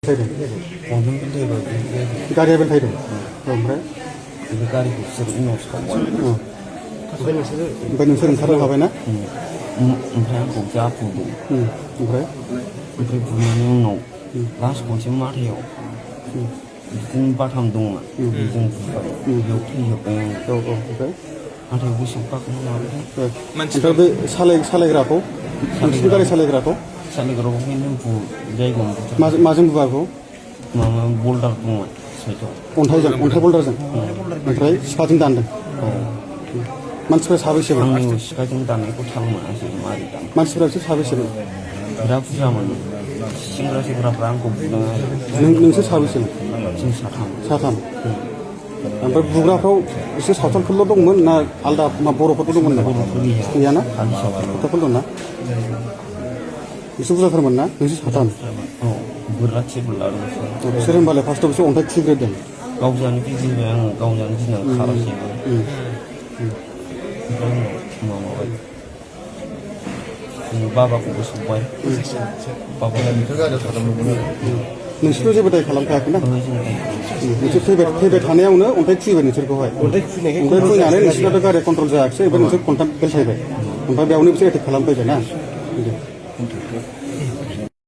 थैदों अन्थाइ बेलथायबा गारिया बेलथायदों ओमफ्राय बे गारिखौ बिसोर उनाव सावबाय ओमफ्राय नोंसोर ओंखारनो हाबायना ओमफ्राय आंखौ जा बुदों ओमफ्राय बुनायनि उनाव लास्ट खनसे माथायाव बिदिनो बाथाम दंमोन बेजों बुबाय बेयाव थैजोब्बाय आङो ओमफ्राय नाथाय गोसोआव गाखोनो हाबाय ओमफ्राय बे सालायग्राखौ नोंसिनि गारि सालायग्राखौ सालायग्राखौहायनो जायगायावनो माजों बुवाखौ माबा बल्डार दंमोन साइडआव अन्थाइ बल्डारजों ओमफ्राय सिखाजों दानदों मानसिफ्रा साबैसेमोन आंनि सिखाजों दाननायखौ थाल मोनासै मारै दान मानसिफ्रा बिसोर साबैसेमोन बिराद बुरजामोन सेंग्राफ्रा आंखौ बुदों आरो नोंसोर साबैसेमोन जों साथाम ओमफ्राय बुग्राफ्राव एसे सावथालफोरल' दंमोन ना आलदा बर'फोरबो दंमोन नामा गैयाना सावथालफोर दंना एसे बुरजाथारमोन ना नोंसोर साथाम औ बोरला थिरबो लादों बिसोर होनबालाय फार्स्टआव बिसोर अन्थाइ खुबैग्रोदों गावजानो गिदिंबाय आङो गावजानो गिनानै खाराखैबो ओमफ्राय उनाव माबाबाय बाबाखौबो सौबाय नोंसोरथ' जेबो दाय खालामखायाखैना नोंसोर फैबाय थानायावनो अन्थाइ खुबैबाय नोंसोरखौहाय अन्थाइ खुबैनानै नोंसोरनाथ' गारिया कन्ट्रल जायाखिसै ओमफ्राय नोंसोर कन्टेक्ट बेलथायबाय ओमफ्राय बेयावनो बिसोर एटेक खालामफैबाय ना